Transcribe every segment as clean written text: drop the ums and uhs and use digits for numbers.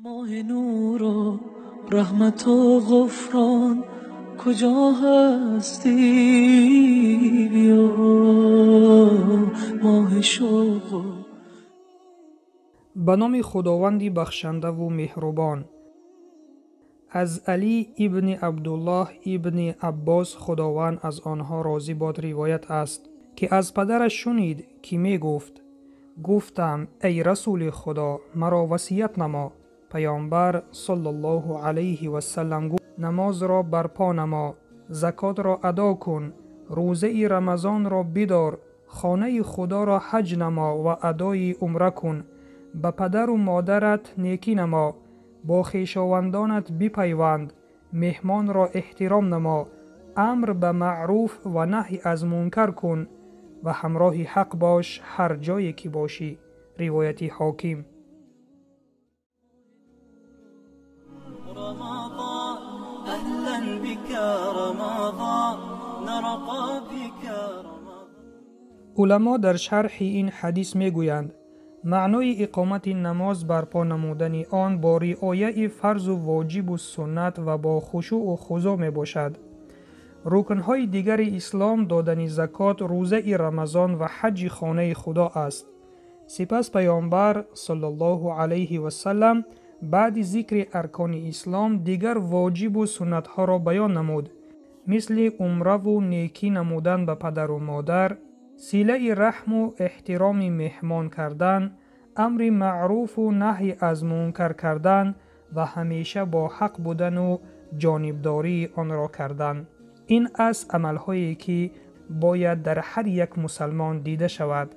Моҳи нуру раҳмату ғуфрон, куҷо ҳастӣ биё, моҳи шавқ. Ба номи Худованди бахшандаву меҳрубон. Аз Алӣ ибни Абдуллоҳ ибни Аббос, Худованд аз онҳо розӣ бод, ривоят аст, ки аз падараш шунид, ки мегуфт: гуфтам: эй Расули Худо, маро васият намо. Паёмбар саллаллоҳу алайҳи вассалам гуфт: намозро барпо намо, закотро адо кун, рӯзаи Рамазонро бидор, хонаи Худоро ҳаҷ намо ва адои умра кун, ба падару модарат некӣ намо, бо хешовандонат бипайванд, меҳмонро эҳтиром намо, амр ба маъруф ва наҳй аз мункар кун ва ҳамроҳи ҳақ бош ҳар ҷое ки бошӣ. Ривояти Ҳоким. Рамазон, аҳлан бика Рамазон, нарқа бика Рамазон. Уламо дар шарҳи ин ҳадис мегӯянд: маънои иқомати намоз барпо намудани он бо риояи фарзу воҷибу суннат ва бо хушӯъу хузӯъ мебошад. Рукнҳои дигари ислом додани закот, рӯзаи Рамазон ва ҳаҷҷи хонаи Худо аст. Сипас Паёмбар саллаллоҳу алайҳи вассалам баъди зикри аркони ислом дигар воҷибу суннатҳоро баён намуд, мисли умраву некӣ намудан ба падару модар, силаи раҳму эҳтироми меҳмон кардан, амри маъруфу наҳй аз мункар кардан ва ҳамеша бо ҳақ будану ҷонибдории онро кардан. Ин аст амалҳое ки бояд дар ҳар як мусалмон дида шавад.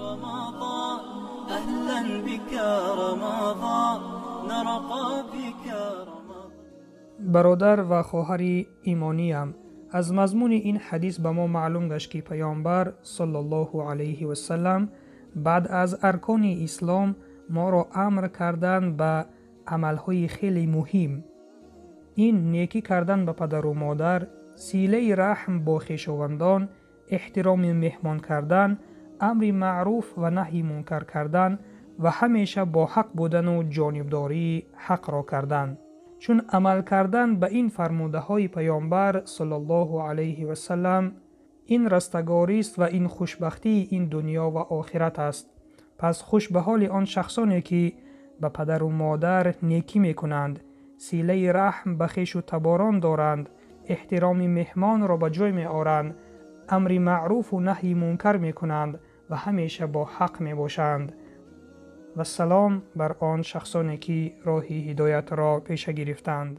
Рамазон, аҳлан бика Рамазон, нарқа бика Рамазон. Бародар ва хоҳари имониям, аз мазмуни ин ҳадис ба мо маълум гашт, ки Паёмбар саллаллоҳу алайҳи вассалам баъд аз аркони ислом моро амр кардан ба амалҳои хеле муҳим. Ин некӣ кардан ба падару модар, силаи раҳм бо хешовандон, эҳтироми меҳмон кардан, амри маъруф ва наҳйи мункар кардан ва ҳамеша бо ҳақ будану ҷонибдории ҳақро кардан. Чун амал кардан ба ин фармудаҳои Паёмбар саллаллоҳу алайҳи вассалам ин растагорист ва ин хушбахтии ин дунё ва охират аст. Пас хуш ба ҳоли он шахсоне, ки ба падару модар некӣ мекунанд, силаи раҳм ба хешу таборон доранд, эҳтироми меҳмонро ба ҷой меоранд, амри маъруфу наҳйи мункар мекунанд ва ҳамеша бо ҳақ мебошанд. Вассалом бар он шахсоне, ки роҳи ҳидоятро пеша гирифтанд.